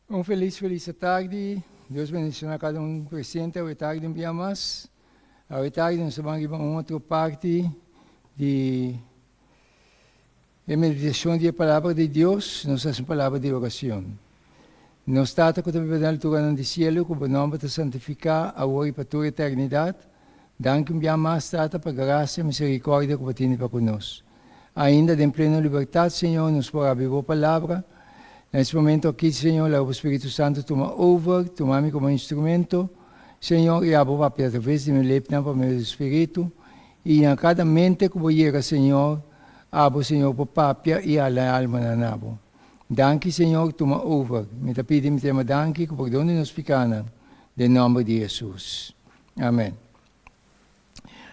Un felis felis atardi. Dios bendiciona cada un presente awe tardi un bia mas. Awe tardi nos ta ban riba un otro parti di e meditacion di e palabra di Dios. Nos ta haci un palabra di oracion. Nos Tata cu ta biba den alturanan di cielo, cu bo nomber ta santifica awor y pa tur eternidad. Danki un bia mas, Tata, pa gracia y misericordia cu bo tene pa cu nos. Ainda den pleno libertad, Señor, nos por habri bo palabra. Na es momento aki, Señor, laga bo Spiritu Santo tuma over, tuma mi como instrumento, Señor, y abo papia atraves di mi lepnan pa medio di Spiritu. Y na cada mente cu bo yega, Señor, abo, Señor, por papia y hala e almanan na bo. Danki, Señor, tuma over. Mi ta pidi, mi ta yama danki cu pordon di nos picanan, den nomber di Jesus. Amen.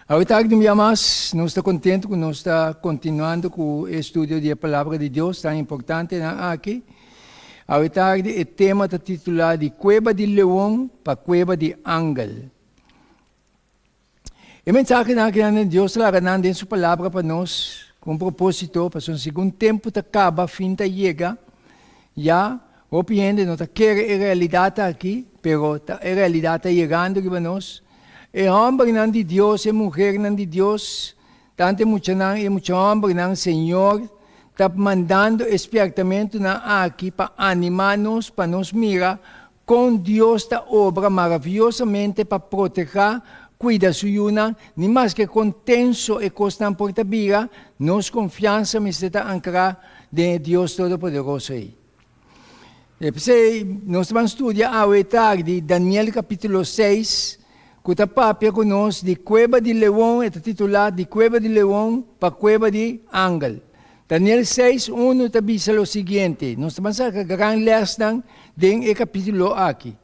Awe tardi un bia mas, nos ta contento cu nos ta continuando cu e estudio di e Palabra di Dios tan importante nan aki. Awe tardi e tema ta titula Di Cueba di Leon pa Cueba di Angel. E mensahenan aki nan Dios laga nan den su Palabra pa nos cu un proposito, pasobra segun tempo ta caba, fin ta yega, ya hopi hende no ta kere e realidad aki, pero ta e realidad ta yegando riba nos. E hòmbernan di Dios, e muhernan di Dios, tantu e muchanan i e mucha hòmbernan, Señor ta mandando e spièrtamentunan aki pa animá nos, pa nos mira kon Dios ta obra maraviyosamente pa protehá, kuida su yunan, ni maske kon tenso e kosnan por ta bira, nos konfiansa mester ta ankrá den e Dios Todopoderoso ei. P'esei nos ta ban studia awe tardi Daniel capítulo 6, ku ta papia ku nos di kueba di leon, e ta titulá Di kueba di leon pa kueba di angel. Daniel 6, 1 ta bisa lo siguiente, nos ta ban saka gran lèsnan den e kapítulo aki.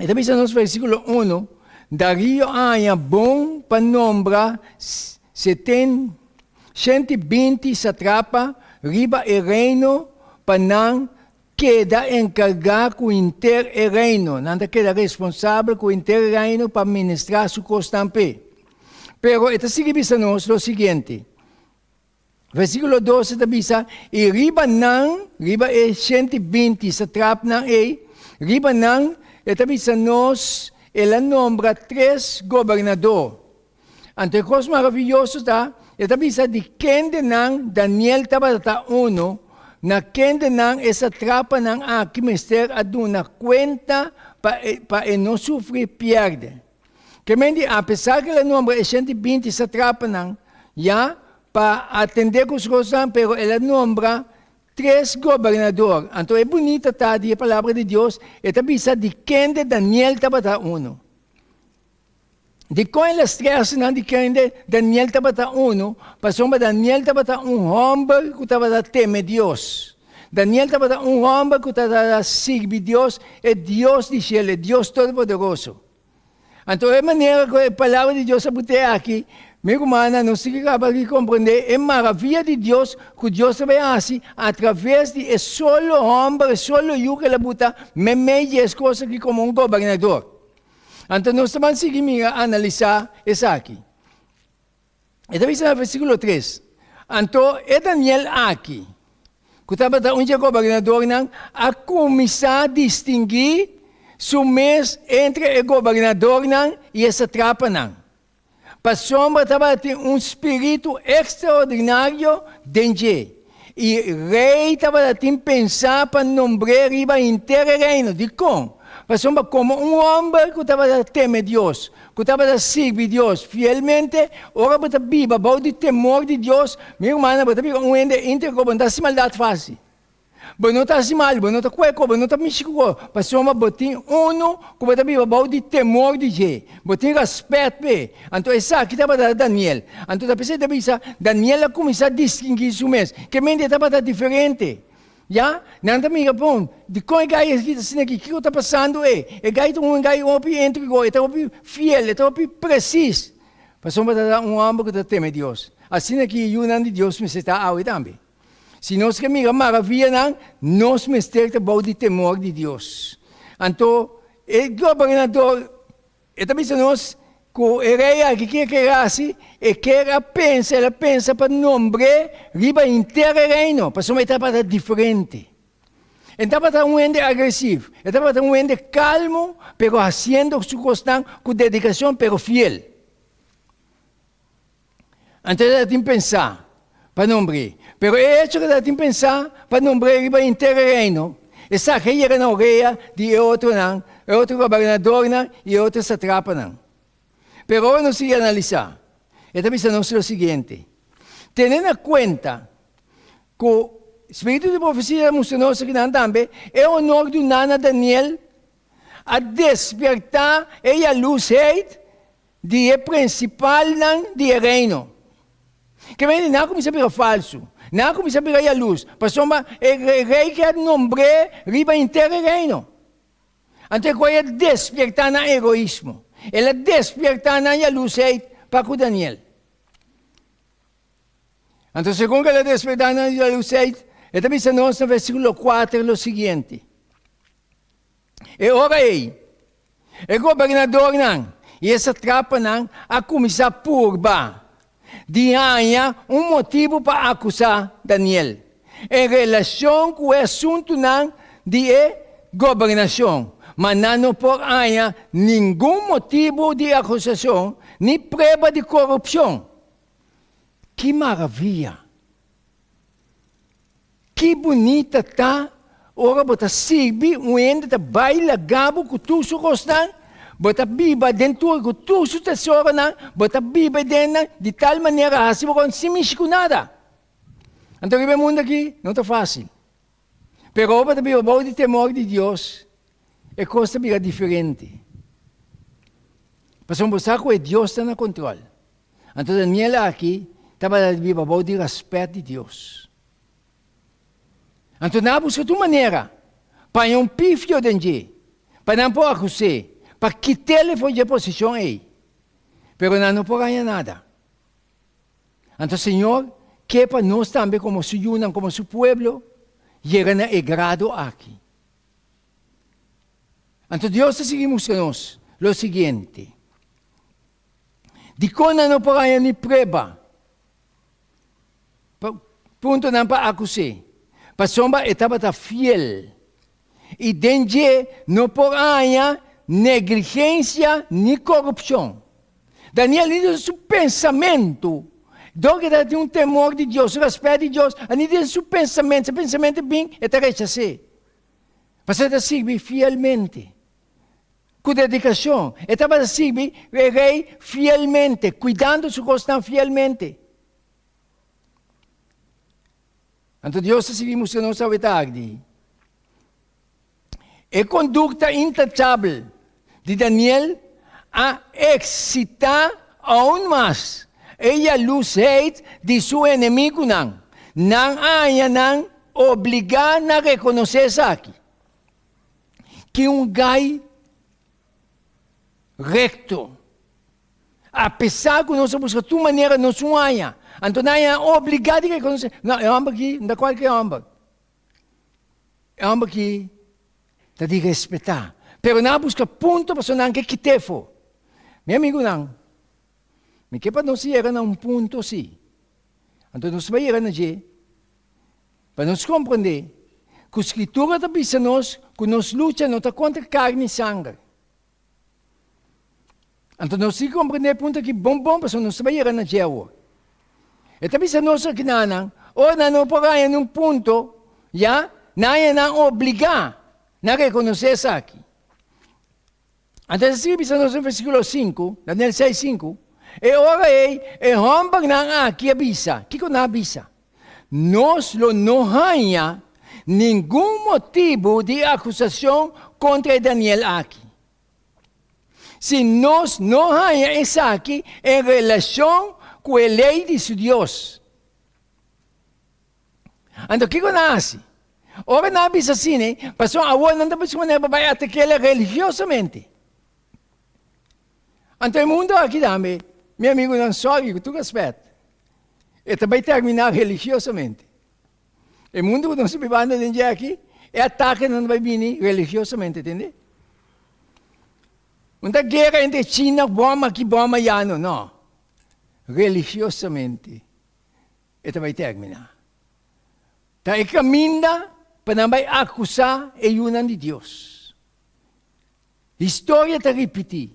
E ta bisa nos versíkulo 1, Darío a haña bon pa nombra seten shenti binti satrapa riba e reino pa nan keda enkargá ku henter e reino. Nan ta keda responsabel ku henter e reino pa ministrá su kosnan p'e. Pero e ta sigui bisa nos lo siguiente. Versíkulo 12 ta bisa, I riba nan, riba e 120 satrapnan ei, riba nan, e ta bisa nos, el a nombra tres gobernador. Anto e kos maravioso ta, e ta bisa di kendenan Daniel tabata ta uno, na kendenan e satrapanan aki mester a duna kuenta pa e, pa e no sufri pierde. Ke men di apesar ku el a nombra e 120 satrapanan ya pa atendé ku su kosnan, pero el a nombra tres gobernador. Anto e bunita ta di e Palabra di Dios, e ta bisa di kende Daniel tabata uno. Dikon el a stresa nan di kende Daniel tabata uno? Pasobra Daniel tabata un hòmber ku tabata teme Dios. Daniel tabata un hòmber ku tabata sirbi Dios, e Dios di shelu, e Dios Todopoderoso. Anto e manera ku e Palabra di Dios a put'é aki, mi rumannan, nos tin ku kaba di komprendé e maravia di Dios ku Dios ta bai hasi atraves di e solo hòmber, e solo yu ku el a buta meimei di es kos aki komo un gobernador. Anto nos ta ban sigui mira analisá esaki. E ta bisa na versíkulo tres, Anto e Daniel aki, ku tabata un dje gobernadornan, a kuminsá distinguí su mes entre e gobernadornan i e satrapanan, pasobra tabatin un spiritu ekstraordinario den dje, i rei tabatin pensá pa nombr'é riba henter e reino. Dikon? Pasobra komo un hòmber ku tabata teme Dios, ku tabata sirbi Dios fielmente, ora bo ta biba bou di temor di Dios, mi rumannan, bo ta bira un hende íntegro, bo no ta hasi maldat fásil. Bo no ta hasi mal, bo no ta kueko, bo no ta mishi ku bo, pasobra bo tin unu ku bo ta biba bou di temor di dje, bo tin rèspèt p'e. Anto esaki tabata Daniel. Anto ta p'esei ta bisa, Daniel a kuminsá distinguí su mes, ke mente e tabata diferente. Ya, nan ta mira bon, dikon e gai aki ta asina aki? Kiko ta pasando ei? E gai ta un gai hopi íntegro, e ta hopi fiel, e ta hopi presis. Pasobra ta un hòmber ku ta teme Dios. Asina ki e yunan di Dios mester ta awe tambe. Si nos ke mira maravianan, nos mester ta bou di temor di Dios. Anto e gobernador E ta bisa nos ku e rei aki ke ker hasi, e ker a pensa, el a pensa pa nombr'é riba henter e reino, pasobra e tabata diferente. E tabata un hende agresivo, e tabata un hende kalmo, pero hasiendo su kosnan ku dedikashon pero fiel. Anto e tabatin pensá pa nombr'é. Pero e echo ku e tabatin pensá pa nombr'é riba henter e reino, esaki a yega na orea di e otronan, e otro gobernadornan i e otro satrapanan. Pero ora nos sigui analisá, e ta bisa nos lo siguiente, Tene na kuenta ku spiritu di profesia ta mustra nos akinan tambe e honor duná na Daniel a despertá e yalusheid di e prinsipalnan di e reino. Ke mende nan a kuminsá bira falsu, nan a kuminsá bira yalus, pasobra e rei ke a nombr'é riba henter e reino. Anto e koi a despiertá nan egoismo. El a despiertá nan yalusheid pa ku Daniel. Anto segun ku el a despiertá nan yalusheid, e ta bisa nos na versíkulo kuater lo siguiente, E ora ei, e gobernadornan i e satrapanan a kuminsá purba di haña un motibu pa akusá Daniel en relashon ku e asuntunan di e gobernashon, ma nan no por haña ningun motibu di akusashon ni prueba di korupshon. Ki maravia! Ki bunita ta ora bo ta sirbi un hende ta bai laga bo ku tur su kosnan, bo ta biba den tur ku tur su tesoronan, bo ta biba den nan di tal manera hasi bo kon sin mishi ku nada. Anto riba e mundu aki no ta fásil. Pero ora bo ta biba bou di temor di Dios, e kos ta bira diferente. Pasobra bo sa ku e Dios ta na kontrol. Anto Daniel aki tabata di biba bou di rèspèt di Dios. Anto nan a buska tur manera pa haña un pifio den dje, pa nan por akus'é, pa kit'el for dje posishon ei. Pero nan no por haña nada. Anto Señor ke pa nos tambe komo su yunan, komo su pueblo, yega na e grado aki. Anto Dios ta sigui mustra nos lo siguiente. Dikon nan no por haña ni prueba? Puntonan pa akus'é. Pasobra e tabata fiel, i den dje no por haña negligensia ni korupshon. Daniel ni den su pensamentu, dor ku e tabatin un temor di Dios, un rèspèt di Dios, ni den su pensamentu, su pensamentu bin, e ta rechas'é. Pasobra e ta sirbi fielmente. Ku dedikashon, e tabata sirbi e rei fielmente, kuidando su kosnan fielmente. Anto Dios ta sigui mustra nos awe tardi e kondukta intachabel di Daniel a eksitá aun mas e yalusheid di su enemigunan. Nan a haña nan obligá na rekonosé esaki. Ki un gai rekto. Apesar ku nos a buska tur manera, nos un haña. Anto nan a obligá di rekonosé, no, e hòmber aki no ta kualke hòmber. E hòmber aki ta di respetá. Pero nan a buska punto pasobra nan ke kit'é afó. Mi amigunan, mi ke pa nos yega na un punto si. Anto nos bai yega na dje. Pa nos komprendé ku Skritura ta bisa nos ku nos lucha no ta kontra karni i sanger. Anto nos tin komprendé e punto aki bon bon pasobra nos ta bai yega na dje awor. E ta bisa nos aki nan, ora nan no por haña nun punto, ya, nan haña nan obligá na rekonosé esaki. Anto e sigui bisa nos den versíkulo sinku, Daniel seis sinku, E ora ei e hòmbernan aki a bisa, kiko nan a bisa? Nos lo no haña ningun motibu di akusashon kontra e Daniel aki, si nos no haña esaki en relashon ku e lei di su Dios. Anto kiko nan a hasi? Ora nan a bisa asina, pasobra awor nan ta buska manera pa bai atak'el religiosamente. Anto e mundo aki tambe, mi amigunan, sorry, ku tur respet, e ta bai terminá religiosamente. E mundo ku nos ta bibando den dje aki, e atakenan ta bai bini religiosamente, tende? No ta guera entre China, bòm aki, bòm ayá, no, no. Religiosamente. E ta bai terminá. Ta e kaminda. pa nan bai akusá e yunan di Dios. Historia ta ripití.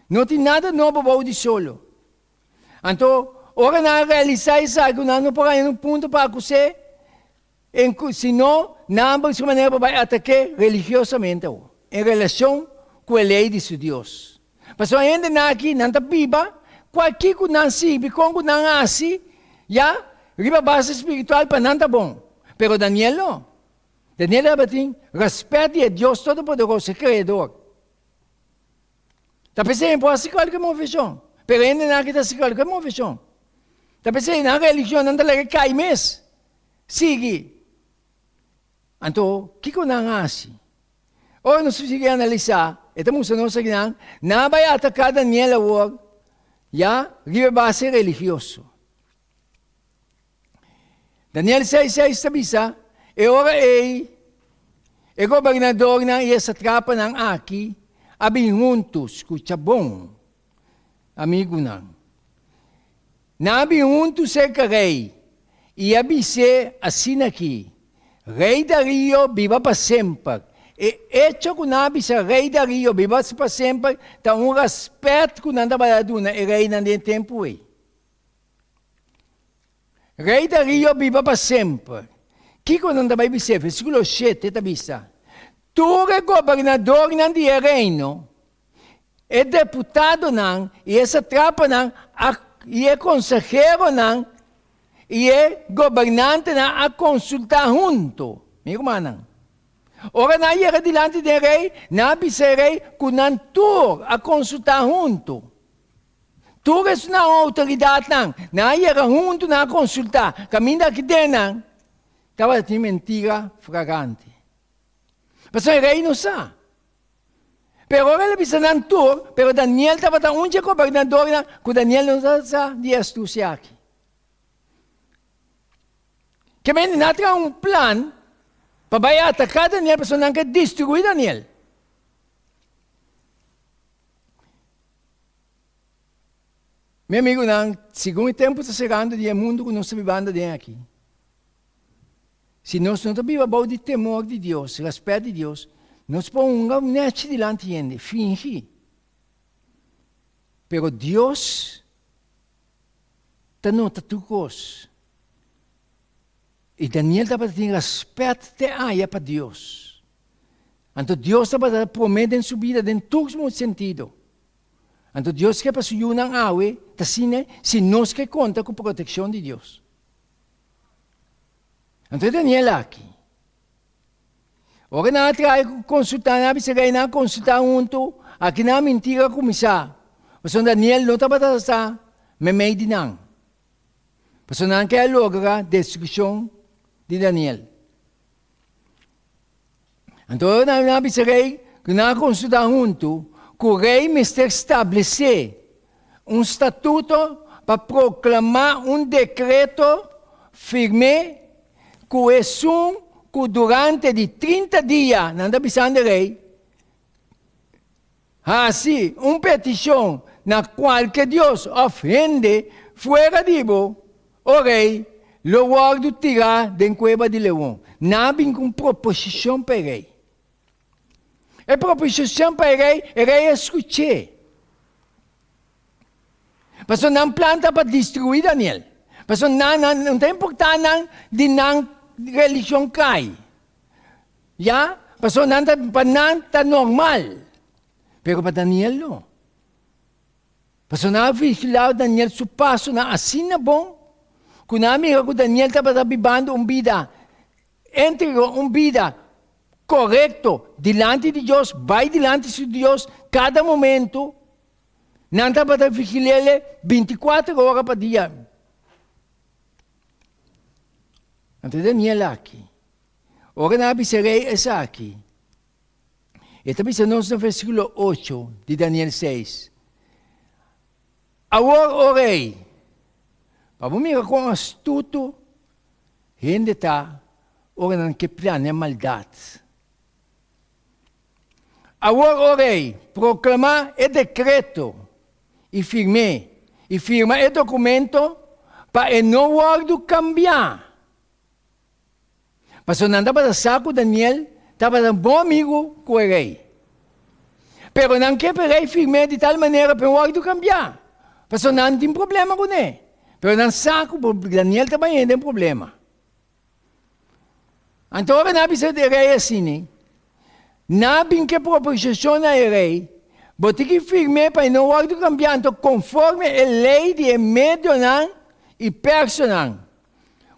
No tin nada nobo bou di solo. Anto, ora nan a realisá esaki ku nan no por haña un punto pa akus'é, sino nan a buska manera pa bai atak'é religiosamente awor, en relashon ku e lei di su Dios. Pasobra e hendenan aki, nan ta biba kualki ku nan sirbi, kon ku nan hasi, ya, riba base spiritual pa nan ta bon. Pero Daniel no. Daniel tabatin rèspèt di e Dios Todopoderoso, e Kreador. Ta p'esei e por hasi kualke moveshon. Pero e hendenan aki ta hasi kualke moveshon. Ta p'esei nan religionnan ta laga kai mes. Sigui. Anto, kiko nan hasi? Ora nos sigui analisá, e ta mustra nos akinan, nan a bai ataká Daniel awor, ya, riba e base religioso. Daniel seis seis ta bisa, E ora ei, e gobernadornan i e satrapanan aki a bin huntu, skucha bon, amigunan, nan a bin huntu serka rei i a bis'é asin'aki, Rei Darío biba pa semper. E echo ku nan a bisa Rei Darío biba pa semper ta un rèspèt ku nan tabata duna e reinan den e tempu ei. Rei Darío biba pa semper. Kiko nan ta bai bis'é? Versíkulo shete ta bisa, Tur e gobernadornan di e reino, e deputadonan i e satrapanan a i e konseheronan i e gobernantenan a konsultá huntu. Mi rumannan, ora nan a yega dilanti den rei, nan a bisa e rei ku nan tur a konsultá huntu. Tur esnan outoridatnan, nan a yega huntu, nan a konsultá, kaminda aki den nan tabatin mentira fragante. Pasobra e rei no sa. Pero ora el a bisa nan tur, pero Daniel tabata un dje gobernadornan ku Daniel no tabata sa di e astusia aki. Ke mende nan a traha un plan pa bai ataká Daniel pasobra nan ke destruí Daniel. Mi amigunan, segun e tempu ta serando di e mundu ku nos ta bibando aden aki, si nos no ta biba bou di temor di Dios, rèspèt di Dios, nos por hunga un nèchi dilanti hende, fingi. Pero Dios ta nota tur kos. I Daniel tabata tin rèspèt te aya pa Dios. Anto Dios tabata promé den su bida den tur sentido. Anto Dios ke pa su yunan awe ta asina si nos ke konta ku protekshon di Dios. Anto e Daniel aki, ora nan a traha ku konsultá, nan a bisa rei, nan a konsultá huntu, aki nan a mintira a kuminsá, pasobra Daniel no tabata sa meimei di nan, pasobra nan ke a logra destrukshon di Daniel. Anto ora nan a bisa rei ku nan a konsultá huntu ku rei mester stablesé un statuto pa proklamá un dekreto firmé ku esun ku durante di 30 dia, nan ta bisando rei, hasi un petishon na kualke dios òf hende fuera di bo, o rei, lo wòrdu tirá den kueba di leon. Nan a bin ku un proposishon pa e rei. E proposishon pa e rei, e rei a skuch'é. Pasobra nan plan ta pa destruí Daniel. Pasobra nan, nan, no ta importá nan di nan religion kai. Ya, pasobra nan ta, pa nan ta normal, pero pa Daniel no. Pasobra nan a vigilá Daniel su pasonan asina bon, ku nan a mira ku Daniel tabata bibando un bida íntegro, un bida korekto dilanti di Dios, bai dilanti su Dios kada momento. Nan tabata vigil'é 24 ora pa dia. Anto Daniel aki, Ora nan a bisa rei esaki, e ta bisa nos na versíkulo ocho di Daniel seis, Awor, o rei, pa bo mira kon astuto hende ta ora nan ke plania maldat. Awor, o rei, proklamá e dekreto i firm'é, i firma e dokumento pa e no wòrdu kambiá. Pasobra nan tabata sa ku Daniel tabata bon amigu ku e rei. Pero nan ke pa e rei firm'é di tal manera pa e wòrdu kambiá, pasobra nan tin problema kuné. Pero nan sa ku Daniel ta bañ'é den problema. Anto ora nan a bisa e rei asina, nan a bin ku e proposishon na e rei, Bo tin ki firm'é pa e no wòrdu kambiá, anto konforme e lei di e medionan i personan,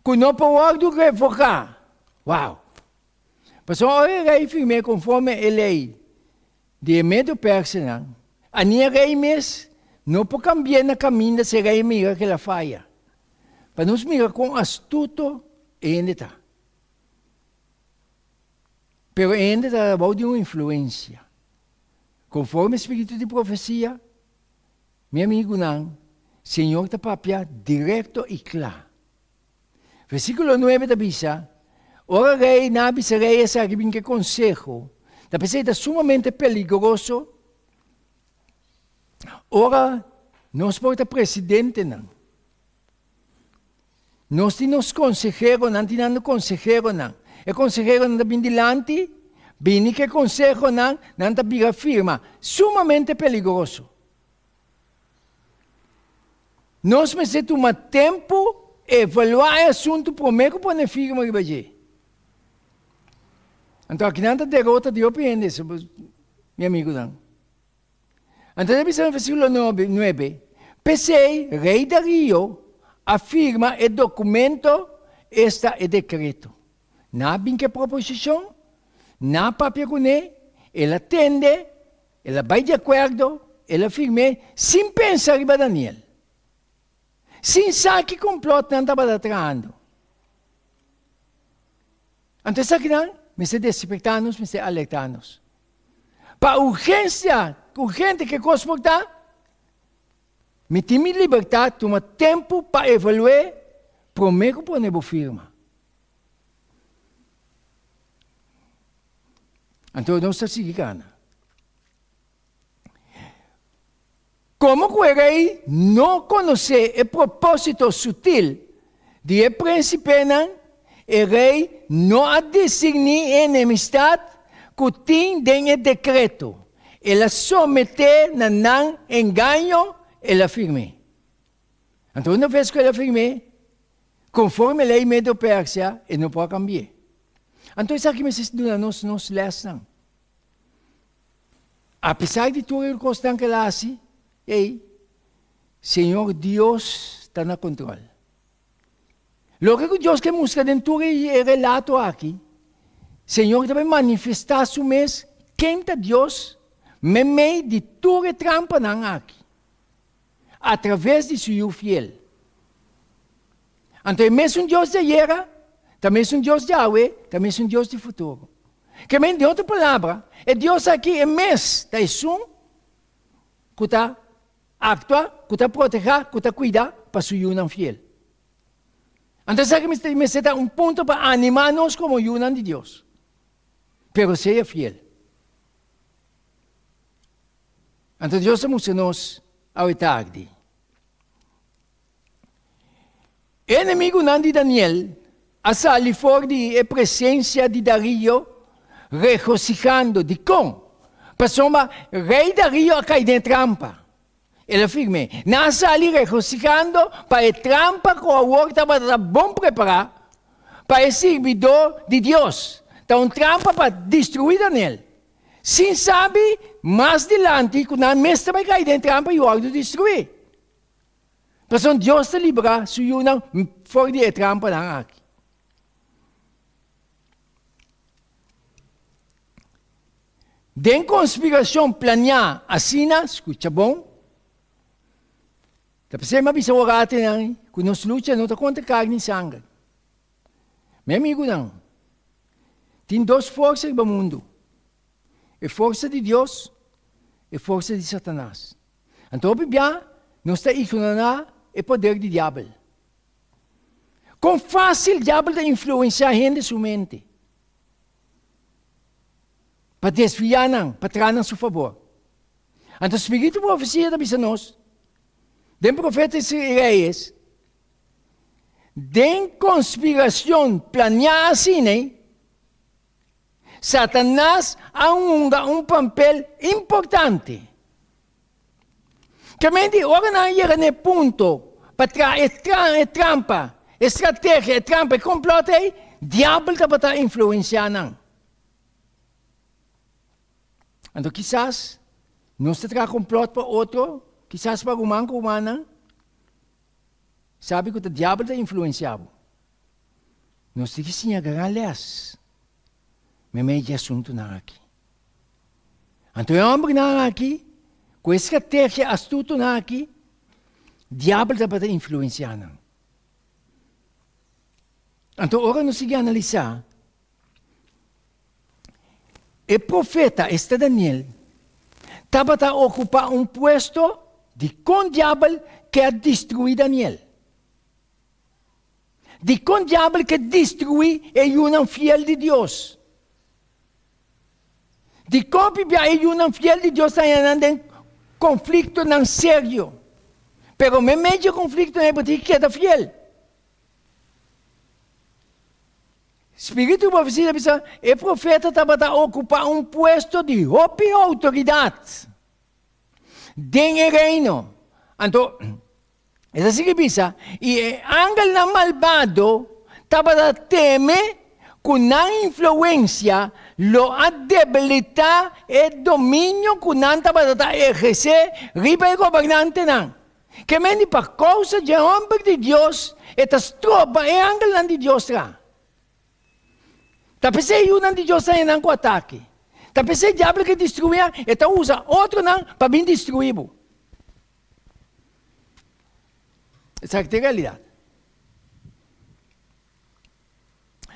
ku no por wòrdu revoká. Wow! Pasobra ora e rei firm'é konforme e lei di e medo-persenan, ani e rei mes no por kambi'é na kaminda si e rei mira ku el a faya. Pa nos mira kon astuto e hende ta. Pero e hende ta bou di un influensia. Konforme e spiritu di profesia, mi amigunan, Señor ta papia direkto i kla. Versíkulo nuebe ta bisa, Ora rei nan a bisa rei esaki bin ku e konseho, ta p'esei ta sumamente peligroso ora nos por ta presidentenan. Nos tin nos konseheronan, tin nan konseheronan. E konseheronan ta bin dilanti, bini ku e konsehonan, nan ta bira firma. Sumamente peligroso. Nos mester tuma tempu evaluá e asuntu promé ku pone firma riba dje. Anto akinan ta derota di hopi hende, mi amigunan. Anto ta bisa na versíkulo nuebe, P'esei rei Darío a firma e dokumento, esta e dekreto. Nan a bin ku e proposishon, nan a papia kuné, el a tende, El a bai di akuerdo, el a firm'é sin pensa riba Daniel, sin sa ki komplòt nan tabata trahando. Anto esakinan mester despertá nos, mester alertá nos. Pa urgensia, urgente ku e kos por ta, mi tin mi libertat tuma tempu pa evalu'é promé ku pone bo firma. Anto nos ta sigui gana. Komo ku e rei no konosé e propósito sutil di e prínsipenan, e rei no a disigní e enemistat ku tin den e dekreto. El a someté na nan engaño, el a firm'é. Anto una bes ku el a firm'é, Konforme lei Medo-Persia e no por a kambi'é. Anto esaki mester duna nos nos lèsnan. Apesar di tur e kosnan ku el a hasi, ei, Señor Dios ta na kontrol. Loke ku Dios ke mustra den tur e relato aki, Señor ta bai manifestá su mes ken ta Dios meimei di tur e trampanan aki. Atraves di su Yu fiel. Anto e mesun Dios di ayera ta mesun Dios di awe, ta mesun Dios di futuro. Ke men, den otro palabra, e Dios aki e mes ta esun ku ta aktua, ku ta protehá, ku ta kuida pa su yunan fiel. Anto esaki mester ta un punto pa animá nos komo yunan di Dios. Pero sea fiel. Anto Dios a mustra nos awe tardi. E enemigunan di Daniel a sali for di e presensia di Darío regosihando. Dikon? Pasobra rei Darío a kai den e trampa. El a firm'é. Nan a sali regosihando pa e trampa ku awor tabata bon prepará pa e sirbidó di Dios. Ta un trampa pa destruí Daniel. Sin sabi mas dilanti ku nan mes ta bai kai den trampa i wòrdu destruí. Pasobra Dios ta librá su yunan for di e trampanan aki. Den konspirashon planiá asina, skucha bon, ta p'esei mi a bisa wak atenan ku nos lucha no ta kontra karni i sanger. Mi amigunan, tin dos forsa riba mundu, e forsa di Dios, e forsa di Satanas. Anto hopi bia nos ta ignorá e poder di diabel. Kon fásil diabel ta influensiá hende su mente pa desviá nan, pa traha nan su fabor. Anto spiritu profesia ta bisa nos, den profeta i reyes, Den konspirashon planiá asina ei, Satanas a hunga un papel importante. Kementi ora nan a yega na e punto pa traha e e trampa, e strategia, e trampa, e complot ei, diabel tabata influencia nan. Anto kisas nos ta traha complot pa otro, kisas pa ruman ku rumannan, sabi ku ta diabel ta influencia bo. Nos tin ki siña gran les meimei di e asuntunan aki. Anto e hòmbernan aki, ku e strategia astutonan aki, diabel tabata influensiá nan. Anto ora nos sigui analisá, e profeta, esta Daniel, tabata okupá un puesto di kon diabel ke a destruí Daniel. Dikon diabel ke destruí e yunan fiel di Dios? Dikon pibia e yunan fiel di Dios ta haña nan den konfliktonan serio? Pero meimei dje konfliktonan ei bo tin ki keda fiel. Spiritu di profesia ta bisa e profeta tabata okupá un puesto di hopi outoridat den e reino. Anto E ta sigui bisa, I e angelnan malbado tabata teme ku nan influensia lo a debilitá e dominio ku nan tabata ta ehersé riba e gobernantenan. Ke men di pa kousa dje hòmber di Dios e ta stroba e angelnan di Dios tra. Ta p'esei yunan di Dios ta haña nan ku atake. Ta p'esei diablo ke destruí nan, e ta usa otronan pa bin destruí bo. Esaki ta e realidat.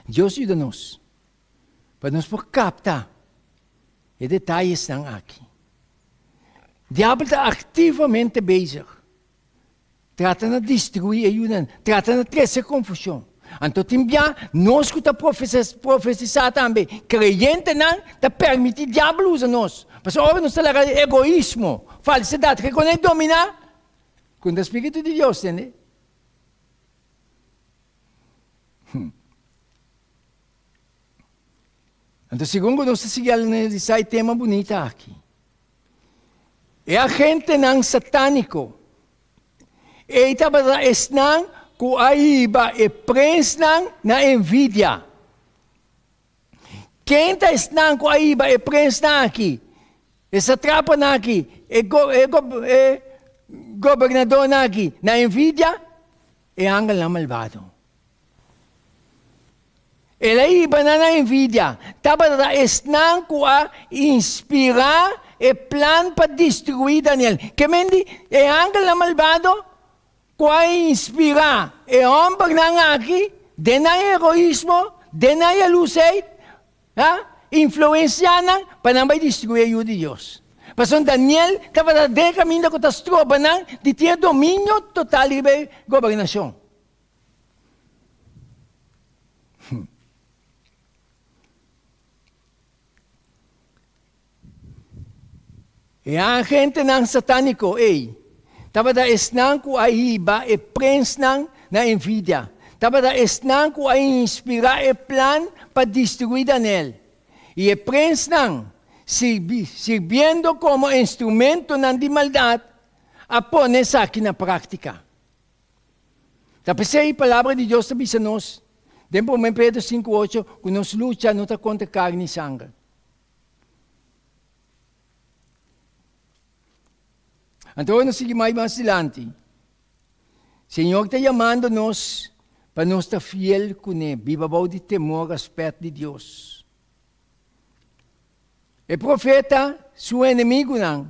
Dios yuda nos pa nos por kapta e detayesnan aki. Diabel ta aktivamente bezig trata na destruí e yunan, trata na trese konfushon. Anto tin bia nos ku ta profetisá tambe, kreyentenan ta permití diabel usa nos. Pasobra ora nos ta laga egoismo, falsedat, rekoné dominá, ku ta spiritu di Dios, tende? Anto segun ku nos ta sigui analisá e tema bunita aki, e agentenan satániko Ei tabata esnan ku a hiba e prensnan na envidia. Ken ta esnan ku a hiba e prensnan aki, e satrapanan aki, e e gobernadornan aki na envidia? E angelnan malbado. El a hiba nan na envidia. Tabata esnan ku a inspirá e plan pa destruí Daniel. Ke men di e angelnan malbado ku a inspirá e hòmbernan aki den nan egoismo, den nan yalusheid, a influensiá nan pa nan bai destruí e Yu di Dios. Pasobra Daniel tabata den e kaminda ku ta stroba nan di tin e dominio total riba e gobernashon. E agentenan satániko ei tabata esnan ku a hiba e prensnan na envidia, tabata esnan ku a inspirá e plan pa destruí Daniel. I e prensnan, sirbiendo komo instrumentonan di maldat, a pone esaki na práktika. Ta p'esei Palabra di Dios ta bisa nos den Promé Pedro sinku ocho ku nos lucha no ta kontra karni i sanger. Anto ora nos sigui mai mas dilanti, Señor ta yamando nos pa nos ta fiel kuné, biba bou di temor, rèspèt di Dios. E profeta su enemigunan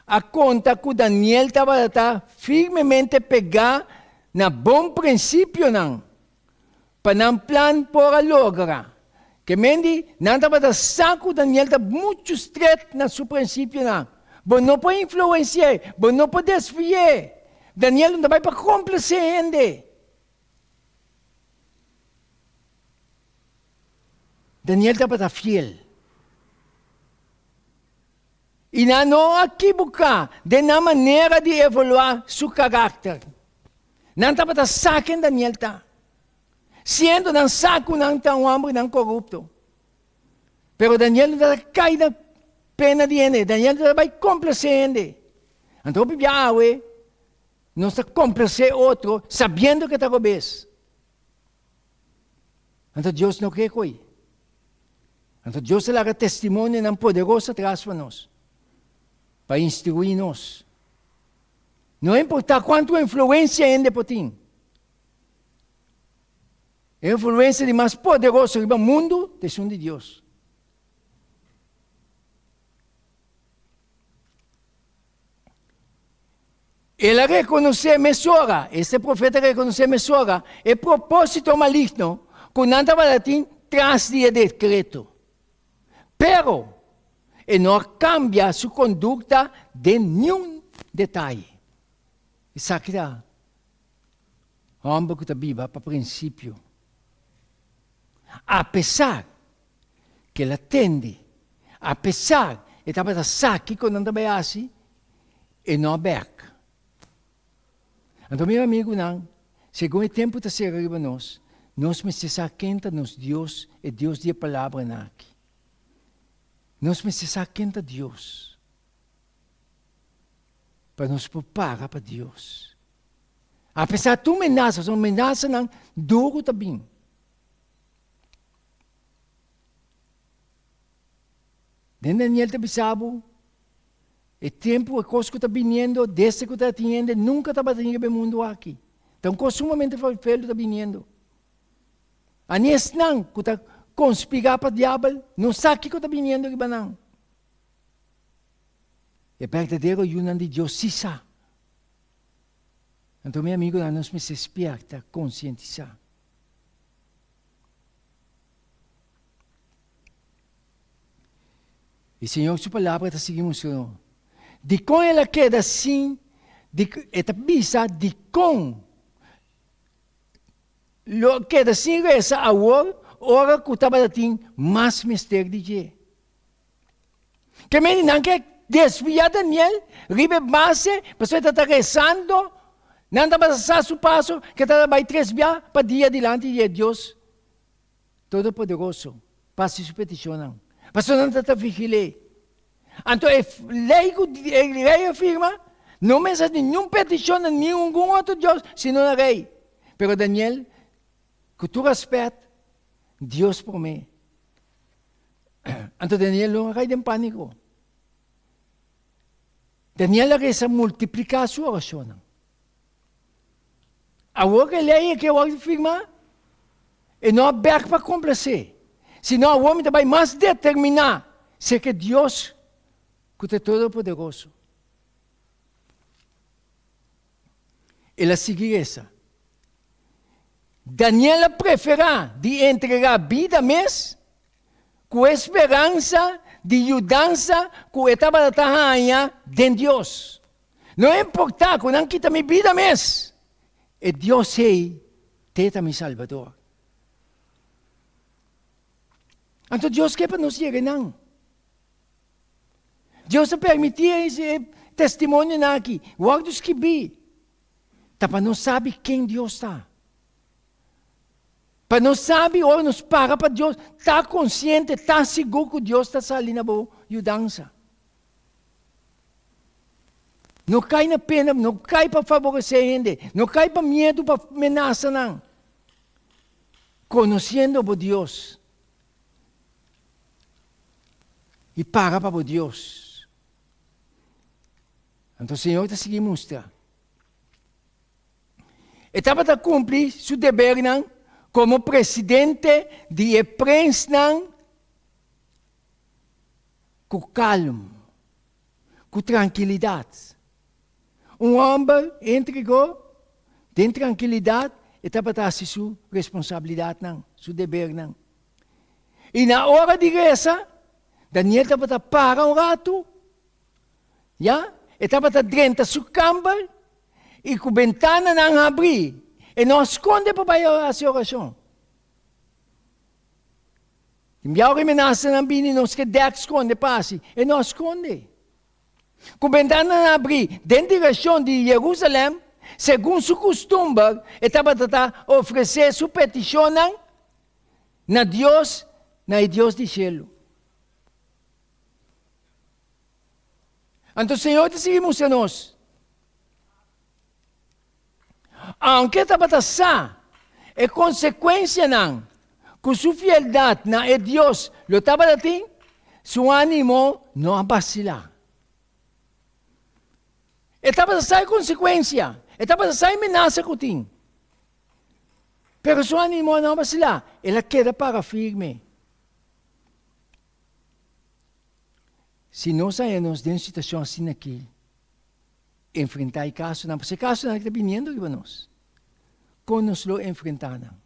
a konta ku Daniel tabata firmemente pegá na bon prinsipionan pa nan plan por a logra. Ke men di, nan tabata sa ku Daniel ta muchu stret na su prinsipionan. Bo no por influensi'é, bo no por desvi'é. Daniel no ta bai pa komplasé hende. Daniel tabata fiel. I nan no a kibuká den nan manera di evaluá su karakter. Nan tabata sa ken Daniel ta, siendo nan sa ku nan ta un hòmbernan korupto. Pero Daniel no ta kai na pena di hende, Daniel no ta bai komplasé hende. Anto hopi bia awe nos ta komplasé otro sabiendo ke ta robes. Anto Dios no ke koe. Anto Dios a laga testimonionan poderoso atras pa nos, pa instruí nos. No importá kuantu influensia hende por tin. E influensia di mas poderoso riba mundu ta esun di Dios. El a rekonosé mesora, este profeta a rekonosé mesora, e propósito maligno ku nan tabata tin tras di e dekreto. Pero, e no a kambia su kondukta den niun detaye. Esaki ta hòmber ku ta biba pa prinsipio. Apesar ku el a tende, apesar e tabata sa kiko nan ta bai hasi, e no a bèk. Anto mi amigunan, segun e tempu ta sera riba nos, nos mester sa ken ta nos Dios, e Dios di e palabranan aki. Nos mester sa ken ta Dios, pa nos por para pa Dios. Apesar tur menasa, pasobra menasanan duru ta bin. Den Daniel ta bisa bo, e tempu, e kos ku ta biniendo, desde ku ta tin hende, nunka tabata tin riba e mundu aki. Ta un kos sumamente ferfelu ta biniendo. Ani esnan ku ta konspirá pa diabel no sa kiko ta biniendo riba nan. E berdadero yunan di Dios sí sa. Anto mi amigunan nos mester spierta, konsientisá. E Señor su palabra ta sigui mustra nos. Dikon el a keda sin, e ta bisa dikon lo a keda sin resa awor ora ku tabata tin mas mester di dje. Ke mende nan ke desviá Daniel riba e base pasobra e tabata resando, nan tabata sa su paso ke tabata bai tres bia pa dia dilanti di e Dios Todopoderoso pa hasi su petishonnan, pasobra nan tabata vigil'é. Anto e lei ku e rei a firma no mester hasi ningun petishon na ningun otro dios sino na rei. Pero Daniel, ku tur rèspèt, Dios promé. Anto Daniel no a kai den pániko. Daniel a resa multipliká su orashonnan. Awor ku e lei aki a wòrdu firmá, e no a bèk pa komplasé, sino awor mi ta bai mas determiná serka Dios ku ta Todopoderoso. El a sigui resa. Daniel a preferá di entregá bida mes ku e speransa di yudansa ku e tabata ta haña den Dios. No importá ku nan kita mi bida mes, e Dios ei te ta mi Salbador. Anto Dios ke pa nos yega einan. Dios a permití e testimonionan aki wòrdu skibí ta pa nos sabi ken Dios ta. Pa nos sabi ora nos para pa Dios, ta konsiente, ta sigur ku Dios ta sali na bo yudansa. No kai na pena, no kai pa faboresé hende, no kai pa miedu pa menasa nan. Konosiendo bo Dios i para pa bo Dios. Anto Señor ta sigui mustra. E tabata kumpli su debernan komo presidente di e prensnan ku kalm, ku trankilidat. Un hòmber entregó den trankilidat, e tabata hasi su responsabilidatnan, su debernan. I na ora di resa, Daniel tabata para un ratu, ya, e tabata drenta su kamber i ku bentananan habrí, e no a skonde pa bai hasi orashon. Tin bia ora e menasanan bini nos ke dèk skonde pa hasi, e no a skonde. Ku bentananan habrí den direkshon di Yerusalèm, segun su kustumber, e tabata ta ofresé su petishonnan na Dios, na e Dios di shelu. Anto Señor ta sigui mustra nos. Aunke e tabata sa e konsekuensianan ku su fieldat na e Dios lo tabata tin, su ánimo no a basilá. E tabata sa e konsekuensia, e tabata sa e menasa ku tin. Pero su ánimo no a basilá, el a keda para firme. Si nos haña nos den un situashon asina aki, enfrentá e kasonan, pasobra e kasonan ta biniendo riba nos. Kon nos lo enfrentá nan?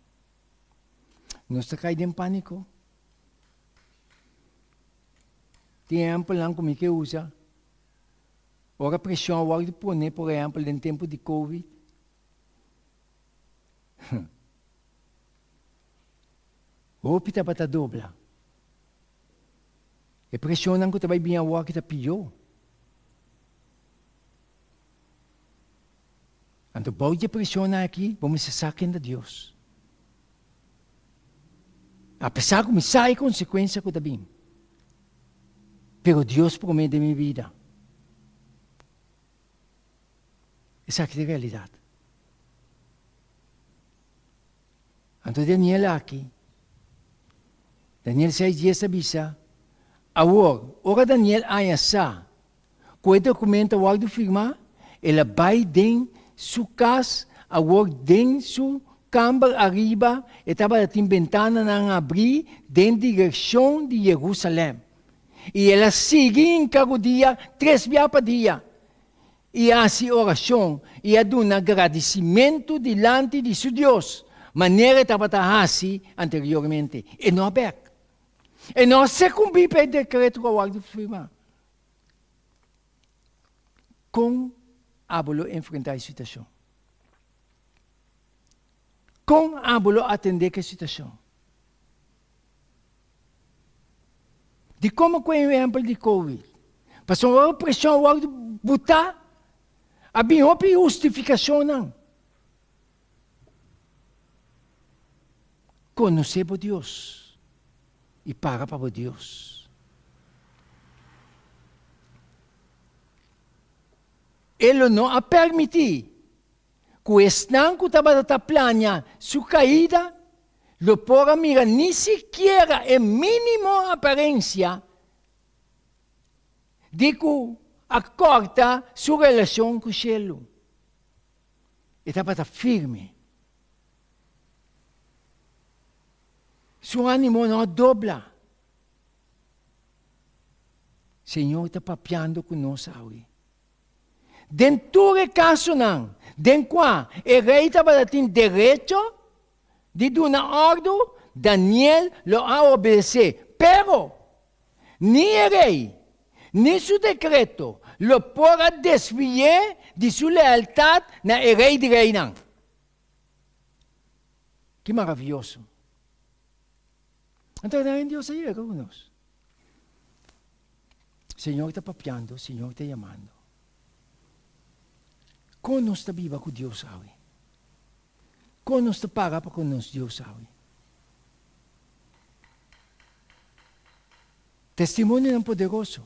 Nos ta kai den pániko? Tin ehèmpelnan ku mi ke usa. Ora preshon a wòrdu pone, por ehèmpel den tempu di Covid, hopi tabata dobla. E preshonnan ku ta bai bin awor aki ta pió. Anto bou di e preshonnan aki bo mester sa ken ta Dios. Apesar ku mi sa e konsekuensia ku ta bin, pero Dios promé den mi bida. Esaki ta e realidat. Anto Daniel aki, Daniel seis dies ta bisa, Awor, ora Daniel haña sa ku e dokumento a wòrdu firmá, el a bai den su kas, awor den su kamber ariba e tabata tin bentananan abrí den direkshon di Jerusalèm. I el a sigui hinka rudia tres bia pa dia. I a hasi orashon i a duna gradisimentu dilanti di su Dios, manera e tabata hasi anteriormente. E no a bèk. E no a sekumbí pa e dekreto ku a wòrdu firmá. Kon abo lo enfrentá e situashon? Kon abo lo atendé ku e situashon? Dikon mi kohe un ehèmpel di Covid? Pasobra ora preshon a wòrdu butá, a bin hopi hustifikashonnan. Konosé bo Dios i para pa bo Dios. E lo no a permití ku esnan ku tabata ta plania su kaida lo por a mira ni sikiera e mínimo aparensia di ku a kòrta su relashon ku shelu. E tabata firme. Su ánimo no a dobla. Señor ta papiando ku nos awe. Den tur e kasonan den kua e rei tabata tin derecho di duna òrdu, Daniel lo a obedesé. Pero, ni e rei ni su dekreto lo por a desvi'é di su lealtat na e Rei di reinan. Ki maravioso! Anto, Dios a yega ku nos. Señor ta papiando, Señor ta yamando. Kon nos ta biba ku Dios awe? Kon nos ta para pa ku nos Dios awe? Testimonionan poderoso.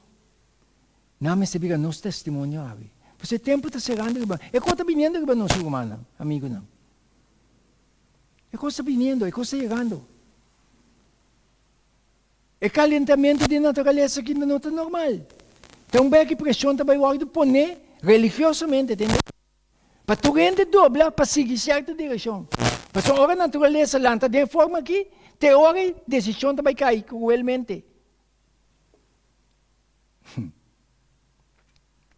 Nan mester bira nos testimonio awe. Pasobra e tempu ta serando riba, e kos ta biniendo riba nos rumannan, amigunan. E kos ta biniendo, e kos ta yegando. E kalentamentu di naturalesa aki no ta normal. Ta un beki preshon ta bai wòrdu poné religiosamente, tende? Pa tur hende dobla pa sigui sierto direkshon. Pasobra ora naturalesa lanta den e forma aki, te ora e desishon ta bai kai kruelmente.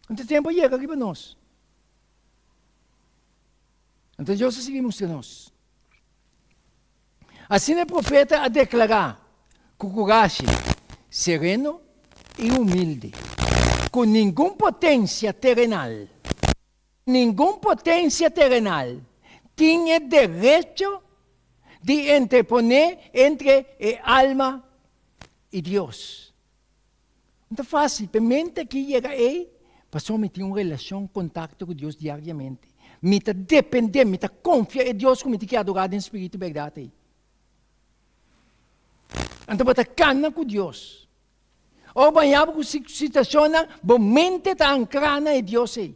Anto tempu a yega riba nos. Anto Dios a sigui mustra nos. Asina e profeta a deklará ku kurashi, sereno i humilde, ku ningun potensia terenal, ningun potensia terenal tin e derecho di interponé entre e alma i Dios. No ta fásil pa e mente akí yega ei, pasobra mi tin un relashon, kontakto ku Dios diariamente. Mi ta dependé, mi ta konfia e Dios ku mi tin ke adorá den spiritu i bèrdat ei. Anto bo ta kana ku Dios. Ora bo haña bo ku situashonnan, bo mente ta ankrá na e Dios ei.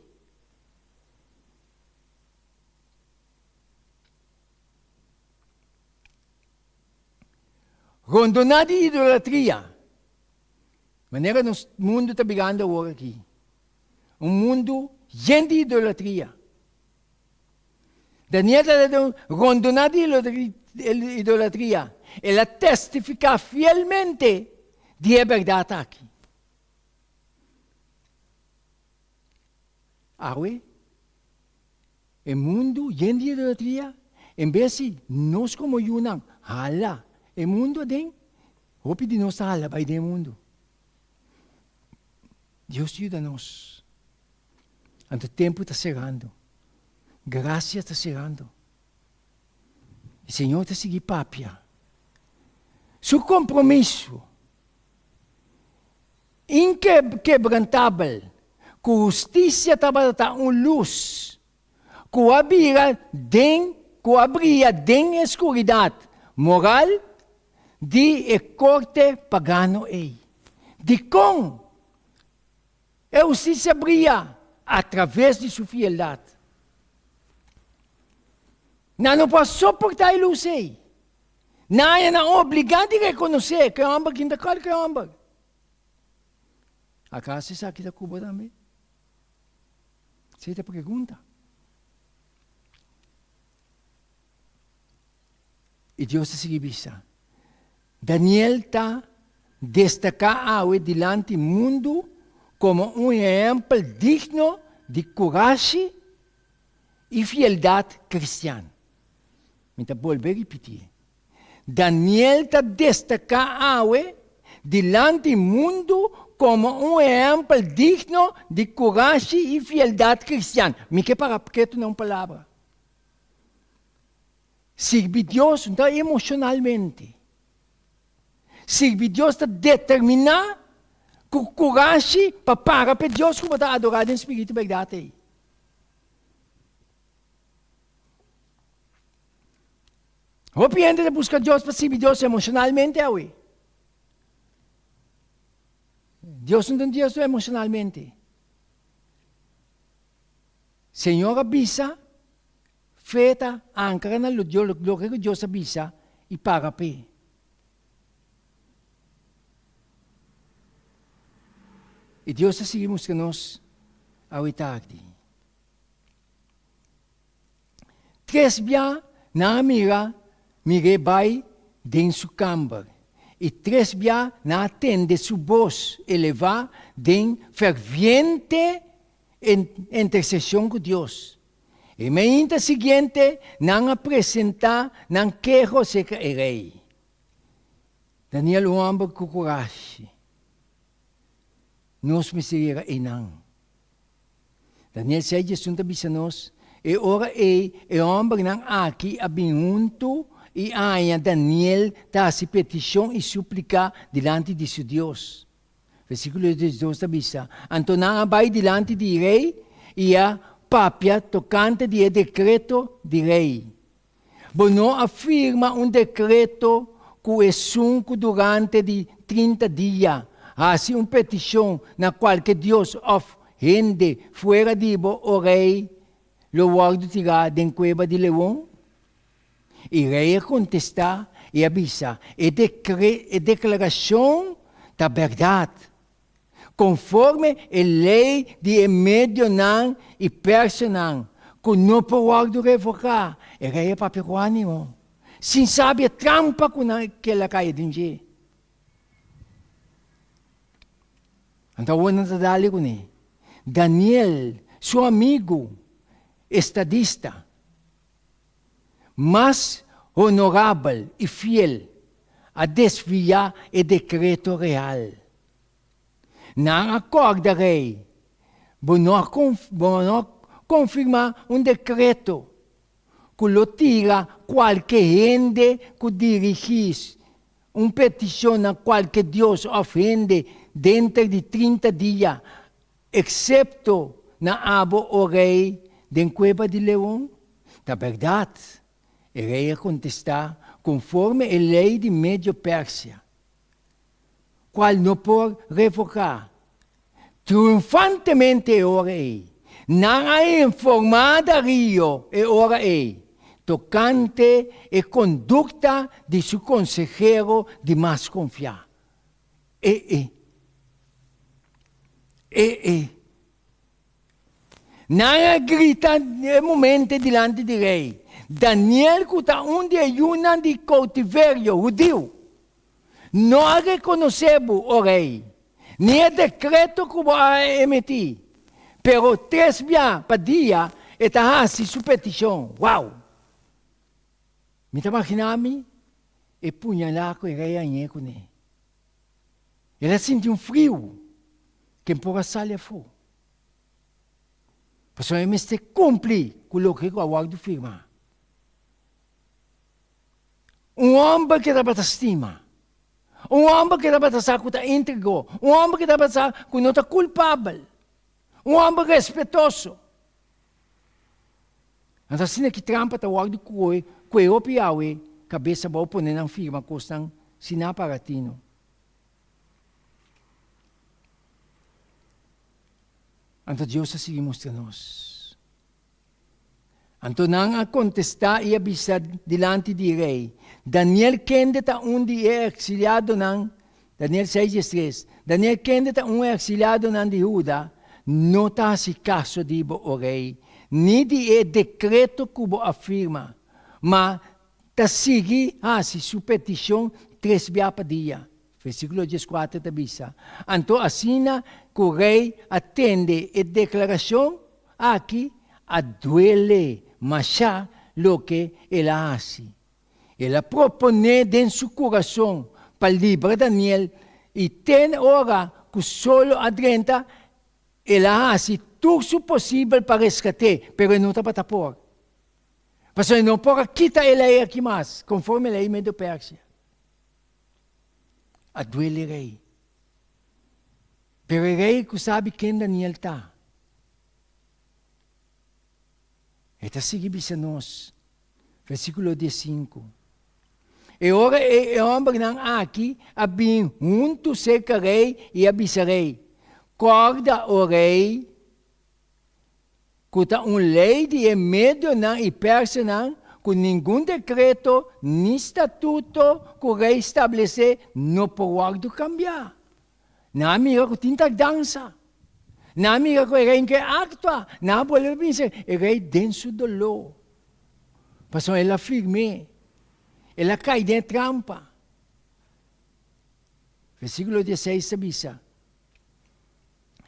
Rondoná di idolatria, manera nos mundu ta birando awor aki, un mundu yen di idolatria. Daniel ta den un rondoná di idolatria, el a testifiká fielmente di e bèrdat aki. Awe, e mundu yen di idolatria, en bes di nos komo yunan hala e mundu aden, hopi di nos ta hala bai den e mundu. Dios yuda nos. Anto tempu ta serando. Grasia ta serando. E Señor ta sigui papia. Su kompromiso inkebrantabel ku hustisia tabata ta un lus ku a bira den ku a bria den e skuridat moral di e korte pagano ei. Dikon e hustisia bria? Atraves di su fieldat. Nan no por a soportá e lus ei. Nan a nan obligá di rekonosé ku e hòmber kin ta kualke hòmber. Akaso esaki ta ku bo tambe? Esei ta pregunta. I Dios ta sigui bisa, Daniel ta destaká awe dilanti mundu komo un ehèmpel digno di kurashi i fieldat kristian. Mi ta bolbe ripitié, Daniel ta destaká awe dilanti mundu komo un ehèmpel digno di kurashi i fieldat kristian. Mi ke para pretu na un palabra. Sirbi Dios no ta emoshonalmente. Sirbi Dios ta determiná ku kurashi pa para p'e Dios ku bo ta adorá den spiritu i bèrdat ei. Hopi hende ta buska Dios pa sirbi Dios emoshonalmente awe. Dios no ta un Dios emoshonalmente. Señor a bisa, fe ta ankra na loke ku Dios a bisa i paga p'e. I Dios ta sigui mustra nos awe tardi. Tres bia nan a mira mir'é bai den su kamber, i tres bia nan a tende su bos elevá den ferviente interseshon ku Dios. E mainta siguiente nan a presentá nan keho serka e rei. Daniel, un hòmber ku kurashi. Nos mester yega einan. Daniel 6 diesun ta bisa nos, E ora ei e hòmbernan aki a bin huntu i a haña Daniel ta hasi petishon i supliká dilanti di su Dios. Versíkulo 12 ta bisa, Anto nan a bai dilanti di rei i a papia tokante di e dekreto di rei. Bo no a firma un dekreto ku esun ku durante di 30 dia hasi un petishon na kualke dios òf hende fuera di bo, o rei, lo wòrdu tirá den kueba di leon? I rei a kontestá i a bisa, E e deklarashon ta bèrdat, konforme e lei di e medionan i personan ku no por wòrdu revoká. E rei a papia ku ánimo, sin sabi e trampa ku nan kel a kai den dje. Anto awor nan ta dale kuné. Daniel, su amigu estadista, mas honorabel i fiel a desviá e dekreto real. Nan a kòrda rei, Bo no a bo no a konfirmá un dekreto ku lo tira kualke hende ku dirigí un petishon na kualke dios òf hende denter di 30 dia, eksepto na abo, o rei, den kueba di leon? Ta bèrdat, e rei a kontestá, konforme e lei di Medio Persia. kual no por revoká. Triunfantemente e ora ei, nan a informá Darío e ora ei tokante e kondukta di su konsehero di mas konfiá. E e. E e. Nan a grita e momente dilanti di rei, Daniel ku ta un di e yunan di koutiverio hudiu, no a rekonosé bo, o rei, ni e dekreto ku bo a emití, pero tres bia pa dia e ta hasi su petishon. Wou! Mi ta maginá mi e puñalá ku e rei a hañ'é kuné. El a sinti un friu ken por a sali afó. Pasobra e mester kumpli ku loke ku a wòrdu firmá. Un hòmber ke tabata stima, un hòmber ke tabata sa ku ta íntegro, un hòmber ke tabata sa ku no ta kulpabel, un hòmber respetoso. Anto asina ki trampa ta wòrdu kohe ku e hopi awe kabes abou pone nan firma kosnan sin nan para tino. Anto Dios a sigui mustra nos. Anto nan a kontestá i a bisa dilanti di rei, Daniel kende ta un di e eksiliadonan, Daniel seis diestres, Daniel kende ta un e eksiliadonan di Huda, no ta hasi kaso di bo, o rei, ni di e dekreto ku bo a firma, ma ta sigui hasi su petishon tres bia pa dia. Versíkulo dieskuater ta bisa, Anto asina ku rei a tende e deklarashon aki, a duele mashá loke el a hasi. El a proponé den su kurason pa libra Daniel, i ten ora ku solo a drenta, el a hasi tur su posibel pa reskat'é, pero e no tabata por. Pasobra e no por a kita e lei aki mas, konforme lei Medo-Persia. A duele rei. Pero e rei ku sabi ken Daniel ta, e ta sigui bisa nos, versíkulo diesinku, E ora ei e hòmbernan aki a bin huntu serka rei i a bisa rei, Kòrda, o rei, ku ta un lei di e medionan i persenan ku ningun dekreto ni statuto ku rei stablesé no por wòrdu kambiá. Nan a mira ku tin tardansa. Nan a mira ku e rei ke aktua. Nan a bolbe bisa e rei den su doló, pasobra el a firm'é, el a kai den e trampa. Versíkulo dieseis ta bisa,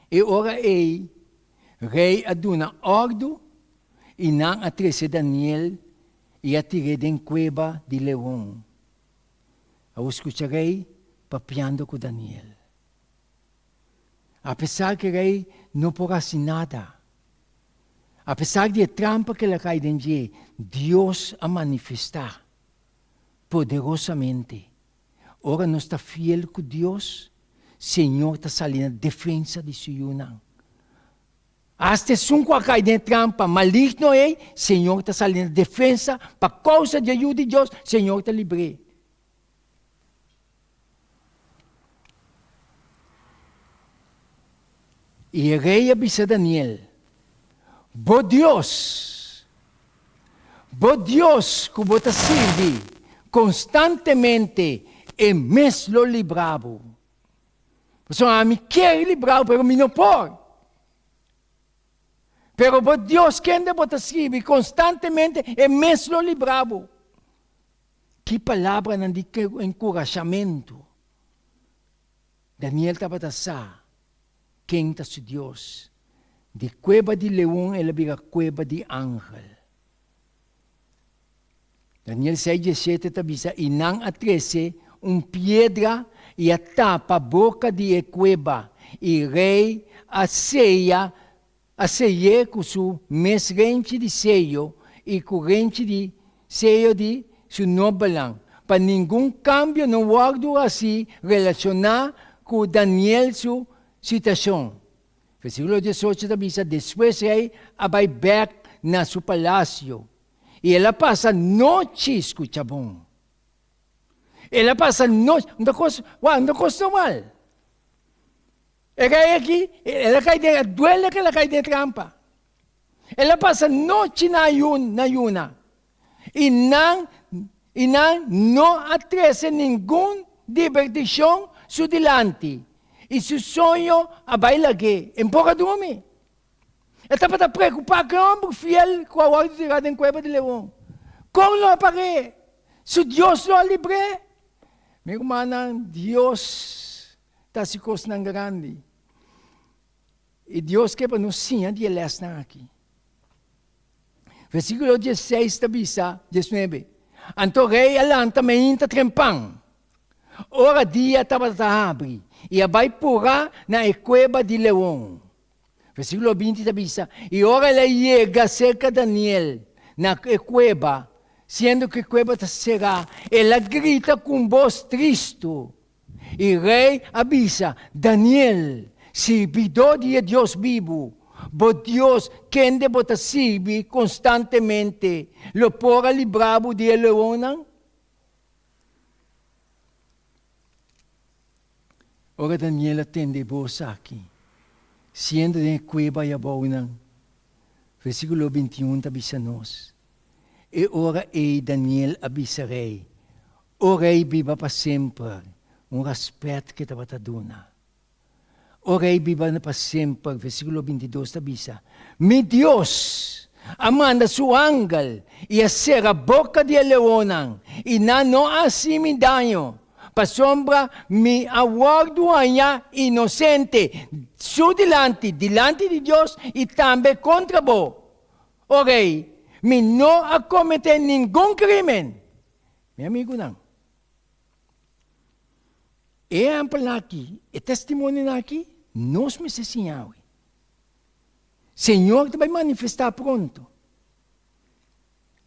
E ora ei rei a duna òrdu i nan a trese Daniel i a tir'é den kueba di leon. Awor skucha rei papiando ku Daniel. Apesar ku e rei no por hasi nada, apesar di e trampa ku el a kai den dje, Dios a manifestá poderosamente. Ora nos ta fiel ku Dios, Señor ta sali na defensa di su yunan. Asta esun ku a kai den e trampa maligno ei, Señor ta sali na defensa pa kousa di e Yu di Dios, Señor ta libr'é. I e rei a bisa Daniel, Bo Dios, bo Dios ku bo ta sirbi konstantemente, e mes lo libra bo. Pasobra ami kier libra bo, pero mi no por. Pero bo Dios kende bo ta sirbi konstantemente, e mes lo libra bo. Ki palabranan di enkurashamentu! Daniel tabata sa ken ta su Dios. Di kueba di leon el a bira kueba di angel. Daniel seis diesshete ta bisa, I nan a trese un piedra i a tapa boka di e kueba, i rei a seya a sey'é ku su mes renchi di seyo i ku renchi di seyo di su nobelnan, pa ningun kambio no wòrdu hasí relashoná ku Daniel su situashon. Versíkulo diesocho ta bisa, Despues rei a bai bèk na su palasio, i el a pasa nochi skucha bon. El a pasa nochi, un ta kos, wak, un ta kos normal. E rei aki, el a kai den, a duele ku el a kai den trampa. El a pasa nochi na ayun, na yuna. I nan, i nan no a trese ningun dibertishon su dilanti, i su soño a bai lag'é. E por a drumi. E tabata preokupá ku e hòmber fiel ku a wòrdu tirá den kueba di leon. Kon lo a par'é? Su Dios lo a libr'é? Mi rumannan, Dios ta hasi kosnan grandi. I Dios ke pa nos siña di e lèsnan aki. Versíkulo diesseis ta bisa, diesnuebe, Anto rei a lanta meinta trempan, ora dia tabata ta habri, i a bai purá na e kueba di leon. Versíkulo binti ta bisa, I ora el a yega serka Daniel na e kueba, siendo ku e kueba ta será, el a grita ku un bos tristu. I rei a bisa, Daniel, sirbidó di e Dios bibu, bo Dios, kende bo ta sirbi konstantemente, lo por a libra bo di e leonnan? Ora Daniel a tende e bos aki, siendo den e kueba ei abounan, versíkulo bintiun ta bisa nos, E ora ei Daniel a bisa rei, O rei biba pa semper, un raspèt ke tabata duna. O rei biba pa semper, versíkulo bintidos ta bisa, Mi Dios a manda su angel i a sera boka di e leonnan, i nan no a hasi mi daño, pasobra mi a wòrdu hañá inosente su dilanti, dilanti di Dios i tambe kontra bo, o rei, mi no a kometé ningun krímen. Mi amigunan, e ehèmpelnan aki, e testimonionan aki, nos mester siña awe. Señor ta bai manifestá pronto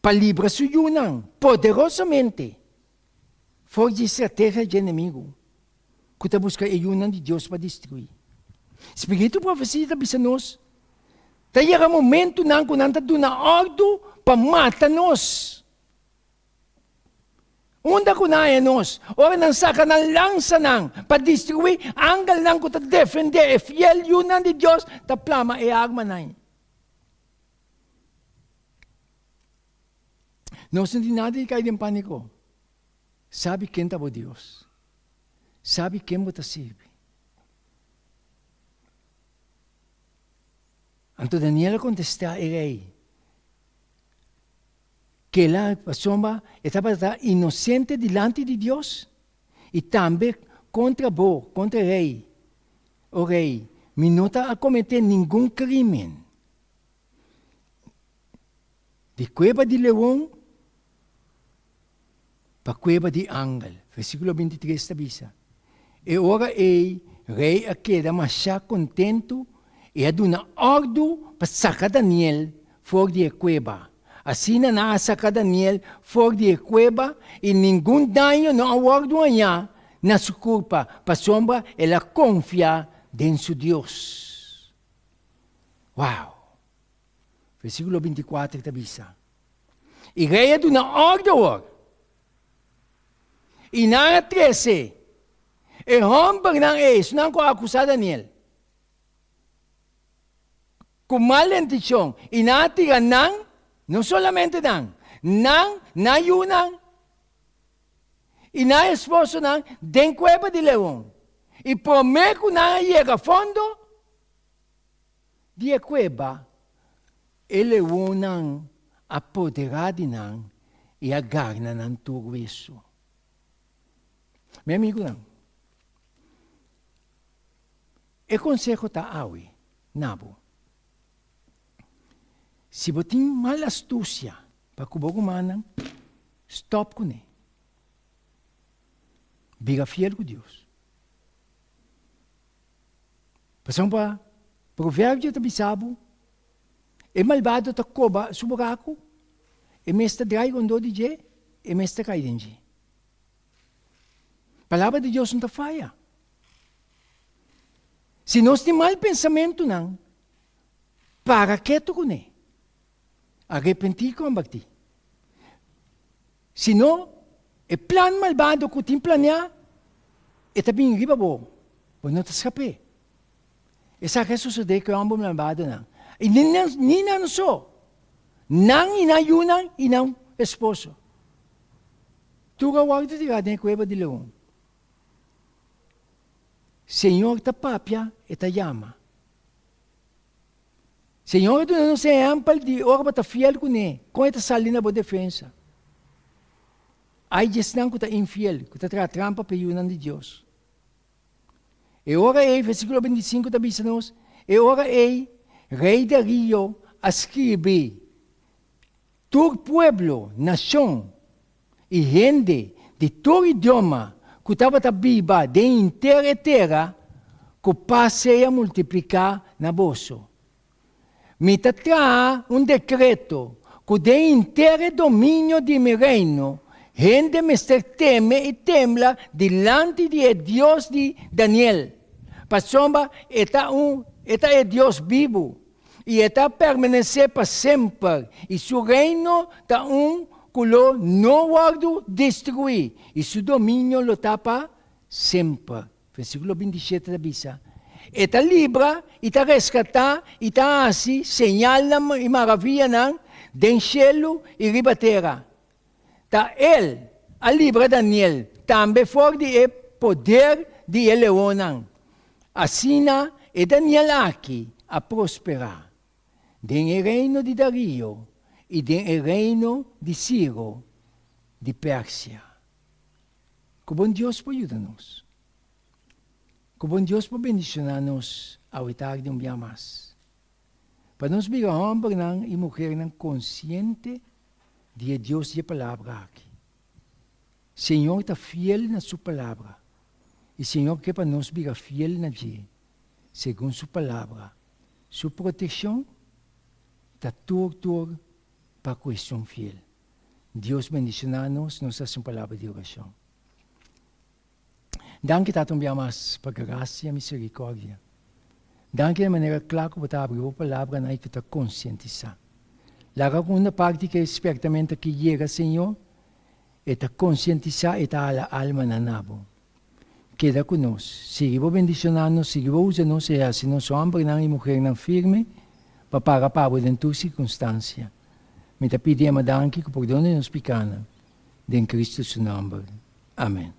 pa libra su yunan poderosamente for di estrategia dje enemigu ku ta buska e yunan di Dios pa destruí. Spiritu profesia ta bisa nos, ta yega momentunan ku nan ta duna òrdu pa mata nos. Unda ku nan haña nos? Ora nan saka nan lansanan pa destruí, angelnan ku ta defendé e fiel yunan di Dios ta plama e armanan. Nos no tin nada di kai den pániko. Sabi ken ta bo Dios. Sabi ken bo ta sirbi. Anto Daniel a kontestá e rei, Kela pasobra e tabata inosente dilanti di Dios i tambe kontra bo, kontra e rei. O rei, mi no ta a kometé ningun krímen. Di kueba di leon pa kueba di angel. Versíkulo bintitres ta bisa, E ora ei rei a keda mashá kontentu i a duna òrdu pa saka Daniel for di e kueba. Asina nan a saka Daniel for di e kueba i ningun daño no a wòrdu hañá na su kurpa, pasobra el a konfia den su Dios. Wow! Versíkulo bintikuater ta bisa, I rei a duna òrdu awor. I nan a trese e hòmbernan ei, esnan ku a akusá Daniel, ku mal intishon, i nan a tira nan, no solamente nan, nan, nan yunan i nan esposonan den kueba di leon. I promé ku nan a yega fondo di e kueba, E leonnan a poderá di nan i a garna nan tur wesu. Mi amigunan, e konseho ta awe na bo, Si bo tin mal astusia pa ku bo rumannan, stòp kuné. Bira fiel ku Dios. Pasobra Proverbio ta bisa bo, E malbado ta koba su buraku, e mes ta drai rondó di dje, e mes ta kai den dje. Palabra di Dios no ta faya. Si nos tin mal pensamentunan, para ketu kuné. Arepentí i kombertí. Si no, e plan malbado ku tin planeá, e ta bin riba bo, bo no ta skap'é. Esaki a sosodé ku e hòmber malbadonan. I ni nan, ni nan so. Nan i nan yunan i nan esposo. Tur a wòrdu tirá den e kueba di leon. Señor ta papia, e ta yama. Señor a duna nos ehèmpel di ora bo ta fiel kuné, kon e ta sali na bo defensa. Ai di esnan ku ta infiel, ku ta traha trampa pa e yunan di Dios. E ora ei, versíkulo 25 ta bisa nos, e ora ei rei Darío a skirbi tur pueblo, nashon i hende di tur idioma ku tabata biba den henter e tera, ku pas sea multipliká na boso. Mi ta traha un dekreto ku den henter e dominio di mi reino hende mester teme i tembla dilanti di e Dios di Daniel, pasobra e ta un e ta e Dios bibu i e ta permanesé pa semper, i su reino ta un ku lo no wòrdu destruí, i su dominio lo ta pa semper. Versíkulo 27 ta bisa, E ta libra i ta reskatá i ta hasi señalnan i maravianan den shelu i riba tera. Ta el a libra Daniel tambe for di e poder di e leonnan. Asina e Daniel aki a prosperá den e reino di Darío i den e reino di Siro di Persia. Ku bon Dios por yuda nos. Ku bon Dios por bendishoná nos awe tardi un bia mas. Pa nos bira hòmbernan i muhernan konsiente di e Dios di e Palabra aki. Señor ta fiel na Su Palabra, i Señor ke pa nos bira fiel na dje, segun Su Palabra. Su protekshon ta tur tur pa ku esun fiel. Dios bendishoná nos, nos hasi un palabra di orashon. Danki Tata un bia mas pa grasia i misericordia. Danki na manera kla ku bo ta abri bo palabranan i ku ta konsientisá. Laga ku unda parti ku e spertamentu aki yega, Señor, e ta konsientisá i ta hala almanan na bo. Keda ku nos. Sigui bo bendishoná nos, sigui bo usa nos i hasi nos hòmbernan i muhernan firme pa para pa bo den tur sirkunstansia. Mi ta pidi Ema danki ku pordon di nos pikanan, den Kristu su nòmber. Amen.